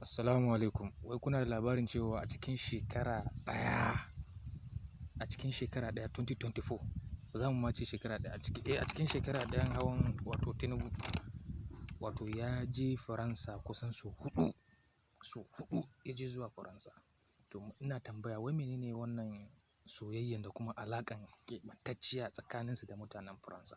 Assalamu alaikum. Wai kuna da labarin cewa a cikin shekara ɗaya, a cikin shekara ɗaya 2024, ba za mu ma ce shekara ɗaya a ciki, a cikin shekara ɗayan hawan wato Tinubu, wato ya je Faransa kusan sau huɗu, sau huɗu ya je zuwa Faransa. To ina tambaya, wai menene wannan soyayyan da kuma alaƙan keɓantacciya tsakaninsa da mutanen Faransa?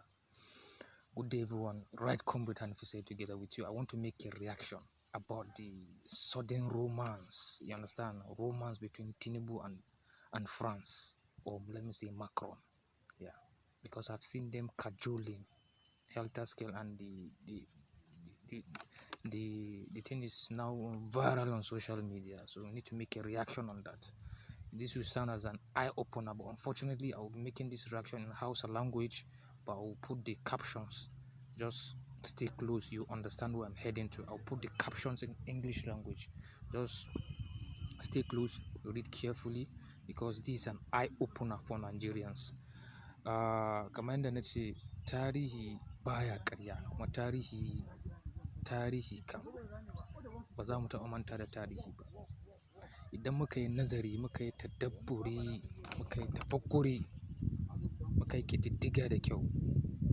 Good day, everyone. Right Comrade Hanfi together with you. I want to make a reaction about the sudden romance, you understand, romance between Tinubu and France, or let me say Macron. Yeah, because I've seen them cajoling helter scale, and the thing is now viral on social media. So we need to make a reaction on that. This will sound as an eye opener, but unfortunately, I will be making this reaction in Hausa language, but I will put the captions. Just stay close, you understand where I'm heading to. I'll put the captions in English language. Just stay close, read carefully, because this is an eye opener for Nigerians. Kamar yadda na ce, tarihi baya ƙarya, kuma tarihi, tarihi kam ba za mu taɓa manta da tarihi ba. Idan muka yi nazari, muka yi tadabburi, muka yi tafakkuri, muka yi ƙididdiga da kyau,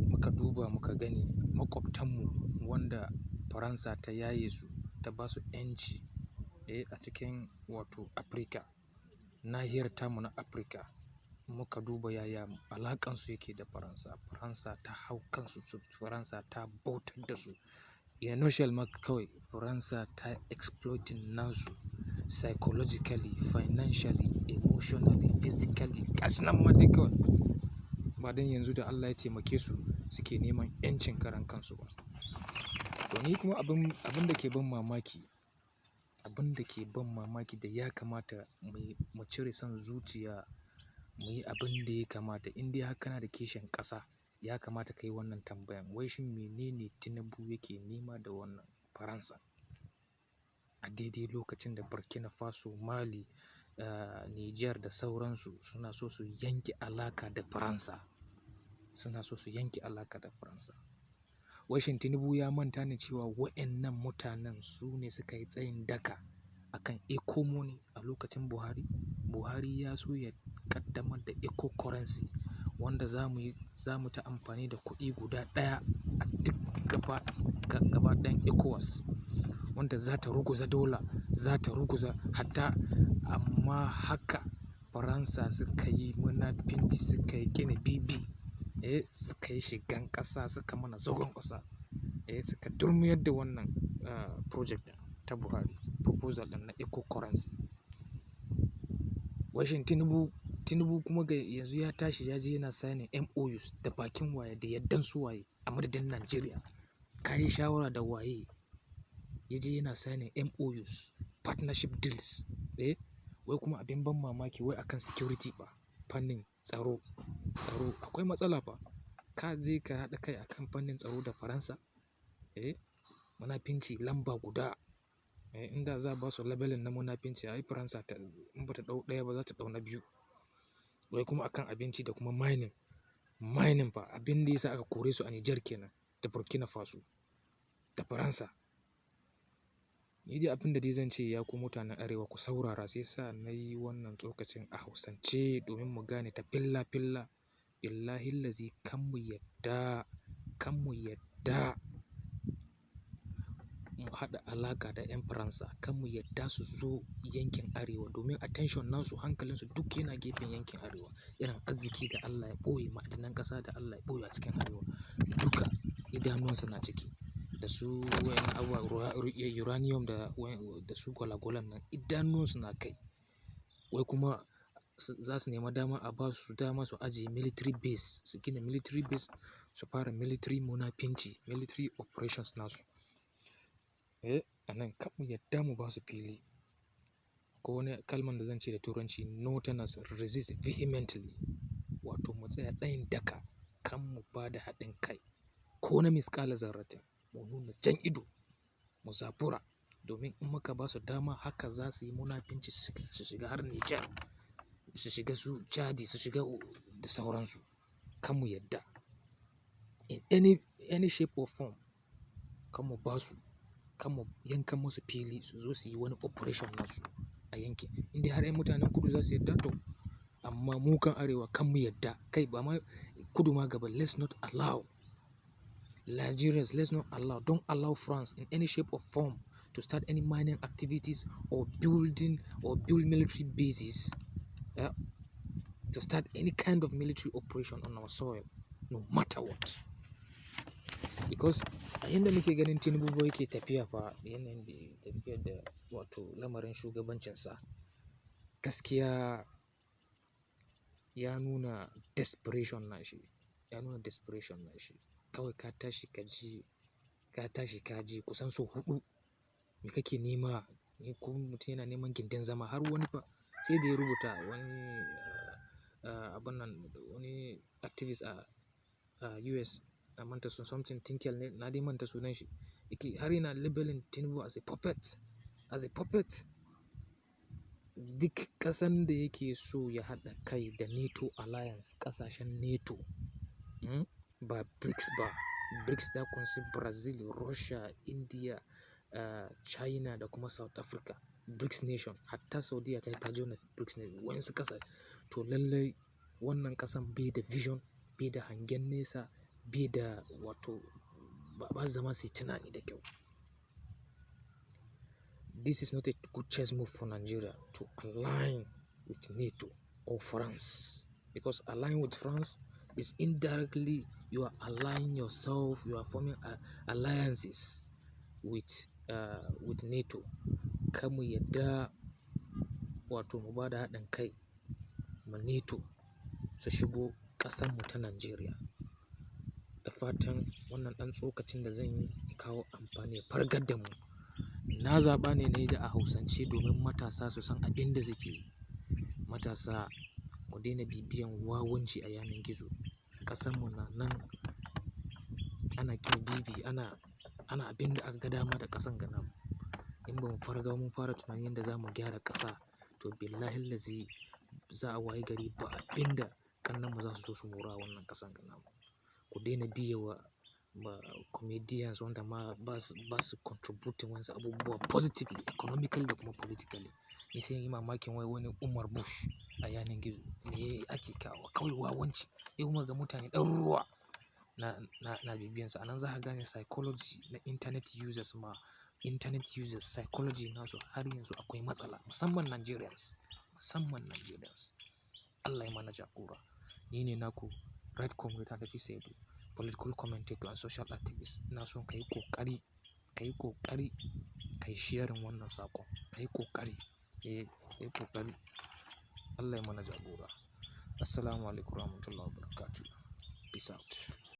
muka duba muka gani maƙwabtanmu wanda Faransa ta yaye su, ta ba su 'yanci, a cikin wato Afirka, nahiyar tamu na Afirka, muka duba yaya alaƙansu yake da Faransa. Faransa ta hau kansu, Faransa ta bautar da su. In a nutshell ma kawai, Faransa ta exploiting nasu psychologically, financially, emotionally, physically. Gashi nan ma dai kawai. Ba don yanzu da Allah ya taimake su suke neman 'yancin karan kansu ba. To ni kuma abin da ke ban mamaki, abin da ke ban mamaki da ya kamata mu cire son zuciya, mu yi abin da ya kamata. In dai har kana da kishin ƙasa, ya kamata ka yi wannan tambayan. Wai shin menene Tinubu yake nema da wannan Faransa? A daidai lokacin da Burkina Faso, Mali, Niger da sauransu suna so su yanke alaƙa da Faransa. Suna so su yanke alaƙa da Faransa. Wai shin Tinubu ya manta ne cewa waɗannan mutanen su ne suka yi tsayin daka a kan eco money a lokacin Buhari? Buhari ya so ya ƙaddamar da eco currency wanda za mu ta amfani da kuɗi guda ɗaya a duk gaba ɗayan ECOWAS, wanda za ta ruguza dola, za ta ruguza hatta, amma haka Faransa suka yi munafinci, suka yi ƙini bibi, suka yi shigan ƙasa, suka mana zagon ƙasa, suka durmuyar da wannan project ɗin ta Buhari, proposal ɗin na eco currency. Wai shin Tinubu kuma ga yanzu ya tashi ya je yana signing MOUs da bakin waye, da yaddan su waye a madadin Najeriya? Ka yi shawara da waye ya je yana signing MOUs, partnership deals, eh? Wai kuma abin ban mamaki, wai akan security ba, fannin tsaro, tsaro akwai matsala fa. Ka je ka haɗa kai akan fannin tsaro da Faransa, eh? Munafinci lamba guda. Inda za a ba su labelin na munafinci, ai Faransa ta in ba ta ɗau ɗaya ba, za ta ɗau na biyu. Wai kuma akan abinci da kuma mining, mining fa, abin da ya sa aka kore su a Niger kenan da Burkina Faso da Faransa. Ni dai abin da dai zan ce, ya ku mutanen Arewa, ku saurara, sai sa na yi wannan tsokacin a Hausance domin mu gane ta filla filla. Billahillazi kan mu yadda, kan mu yadda mu haɗa alaƙa da 'yan Faransa, kan mu yadda su zo yankin Arewa, domin attention nasu, hankalinsu duk yana gefen yankin Arewa. Irin arziki da Allah ya ɓoye, ma'adanan ƙasa da Allah ya ɓoye a cikin Arewa, duka idanuwansu na ciki. Da su wayan abubuwa, uranium da su gwalagwalan nan, idanuwansu na kai. Wai kuma za su nema dama, a ba su dama su ajiye military base, su gina military base, su fara military munafinci, military operations nasu. A nan kan mu yadda mu ba su fili. Ko wani kalman da zan ce da Turanci, Northerners, resist vehemently. Wato mu tsaya tsayin daka kan mu ba da haɗin kai ko na miskala zarratin, mu nuna jan ido, mu zabura, domin in muka ba su dama, haka za su yi munafinci su shiga har Niger, su shiga su Chadi, su shiga da sauransu. Kan mu yadda in any shape or form, kan mu ba su. Kan mu yankan musu fili su zo su yi wani operation nasu a yankin. Indai har 'yan mutanen kudu za su yarda, to amma mu kan arewa kan mu yadda. Kai, ba ma kudu ma gaba, let's not allow Nigerians, let's not allow, don't allow France in any shape or form to start any mining activities or building or build military bases, yeah, to start any kind of military operation on our soil, no matter what. Because a inda muke ganin Tinubu yake tafiya fa, yanayin da tafiyar da wato lamarin shugabancinsa, gaskiya ya nuna desperation nashi, ya nuna desperation nashi. Kawai ka tashi ka ji, ka tashi ka ji kusan sau huɗu, me kake nema? Ko mutum yana neman gindin zama, har wani fa sai da ya rubuta wani abun nan, wani activist a US, na manta sun something Tinkel ne, na dai manta sunan shi. Yake har yana labeling Tinubu as a puppet, as a puppet. Duk ƙasan da yake so ya haɗa kai da NATO alliance, ƙasashen NATO, ba BRICS ba. BRICS ta ƙunshi Brazil, Russia, India, China da kuma South Africa. BRICS nation, hatta Saudiya ta join BRICS nation. Waƴansu ƙasa. To lallai wannan ƙasan bai da vision, bai da hangen nesa, bai da wato ba su zama su yi tunani da kyau. This is not a good chess move for Nigeria to align with NATO or France. Because align with France is indirectly you are aligning yourself, you are forming alliances with NATO. Kar mu yadda wato mu ba da haɗin kai ma NATO su shigo ƙasanmu ta Najeriya. Da fatan wannan ɗan tsokacin da zan yi ya kawo amfani, ya fargar da mu. Na zaɓa ne na yi da a Hausance domin matasa su san abin da suke yi. Matasa, mu daina bibiyan wawanci a yanar gizo. Ƙasanmu na nan ana ƙin bibi, ana abin da aka ga dama da ƙasan ga namu. In ba mu farga mun fara tunanin yadda za mu gyara ƙasa, to billahillazi za a wayi gari ba abin da ƙannenmu za su zo su mora wannan ƙasan ga namu. Ku daina biye wa ba comedians wanda ma ba su contributing wasu abubuwa positively, economically da kuma politically. Ni sai in yi mamakin wai wani Umar Bush a yanar gizo me ake kawo kawai wawanci. Sai kuma ga mutane ɗaruruwa na bibiyansa. A nan za ka gane psychology na internet users ma, internet users psychology nasu har yanzu akwai matsala, musamman Nigerians, musamman Nigerians. Allah ya mana jagora. Ni ne naku Right Comrade Hanafi Saidu, political commentator and social activist. Ina son ka yi ƙoƙari, ka yi ƙoƙari, ka yi sharing wannan saƙon. Ka yi ƙoƙari, eh, ka yi ƙoƙari. Allah ya mana jagora. Assalamualaikum warahmatullahi wabarakatuh. Peace out.